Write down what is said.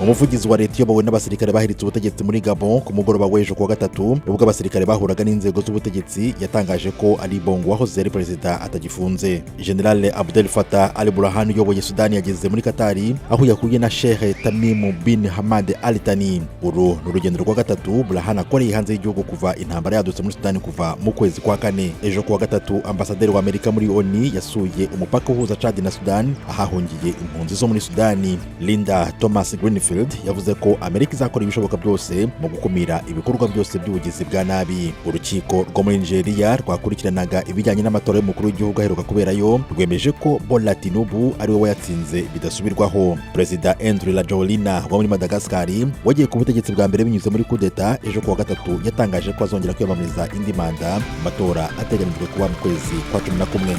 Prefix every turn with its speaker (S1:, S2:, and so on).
S1: Umuvugizi wa leta iyobowe n'abasirikare bahiritse ubutegetsi muri Gabon, ku mugoroba w'ejo kuwa gatatu, ubwo abasirikare bahuraga n'inzego z'ubutegetsi, yatangaje ko Ali Bongo wahoze ari perezida atagifunze. General Abdel Fattah al Burhan uyoboye Sudani yageze muri Katari, aho yahuye na Sheikh Tamim bin Hamad Al Thani. Uru ni urugendo rwa gatatu Burhan akoreye hanze y'igihugu kuva intambara yadutse muri Sudani kuva mu kwezi kwa kane. Ejo kuwa gatatu, ambasaderi wa Amerika muri ONU yasuye umupaka uhuza Chad na Sudan, ahahungiye impunzi zo muri Sudani. Linda Thomas Greenfield yavuze ko Amerika izakora ibishoboka byose mu gukumira ibikorwa byose by'ubugizi bwa nabi. Urukiko rwo muri Nigeria rwakurikiranaga ibijyanye n'amatora y'umukuru w'igihugu aheruka kuberayo rwemeje ko Bola Tinubu ari we wayatsinze bidasubirwaho. Perezida Andry Rajoelina wo muri Madagascar, wagiye ku butegetsi bwa mbere binyuze muri kudeta, ejo kuwa gatatu yatangaje ko azongera kwiyamamariza indi manda mu matora ateganyijwe kuba mu kwezi kwa 11.